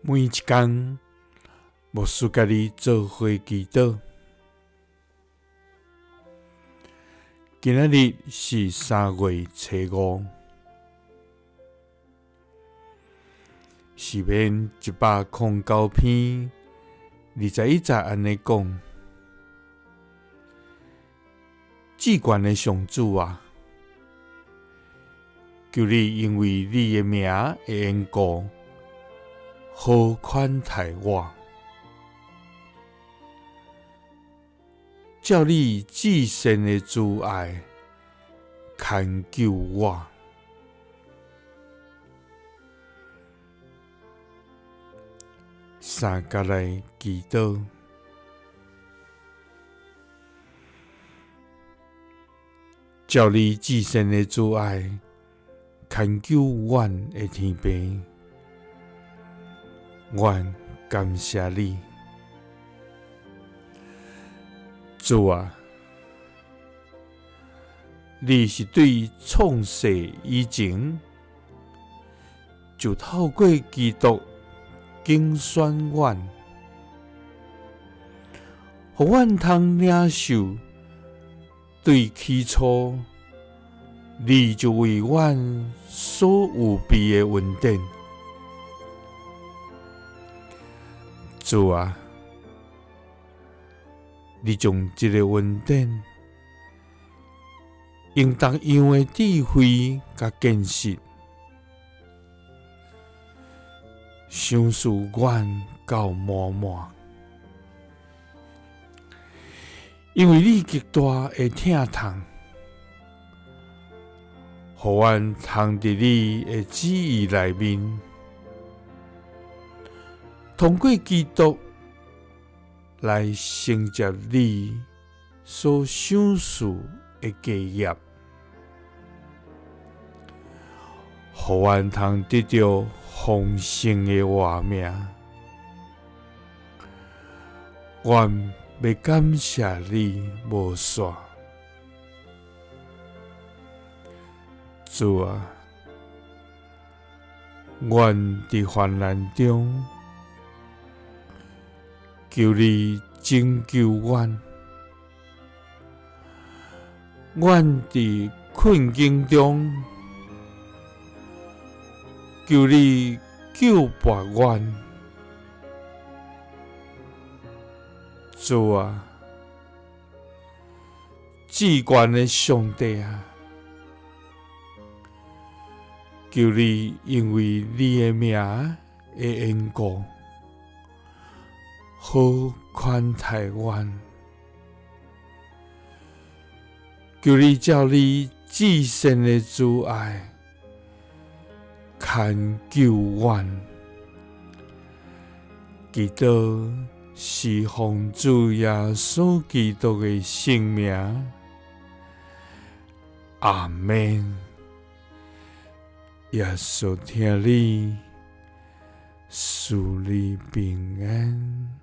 每一工，牧師佮你做伙祈禱。今仔日是3月初5，詩篇109篇21節按呢講：至懸的上主啊，求你因為你的名的緣故，好寬待我，照你至善的慈愛牽救我。三佮來祈禱，照你至善的慈愛牽救阮的天父，阮感謝你，主啊，你是對創世以前就透過基督揀選阮，予阮通領受對起初你就為阮所預備的恩典。主啊，你將這个恩典用同樣的智慧佮見識，賞賜阮到滿滿，因為你極大的疼痛，予阮通佇你的旨意內面，通過基督來承接你所賞賜的家業，予阮通得著豐盛的活命。阮欲感謝你無煞，主啊，阮佇患難中，求你拯救阮；阮佇困境中，求你救拔阮。主啊，至懸的上帝啊，求你因為你的名的緣故，好寬待阮。求你照你至善的慈愛牽救阮。祈禱是奉主耶穌基督的聖名，阿們。耶穌疼你，賜你平安。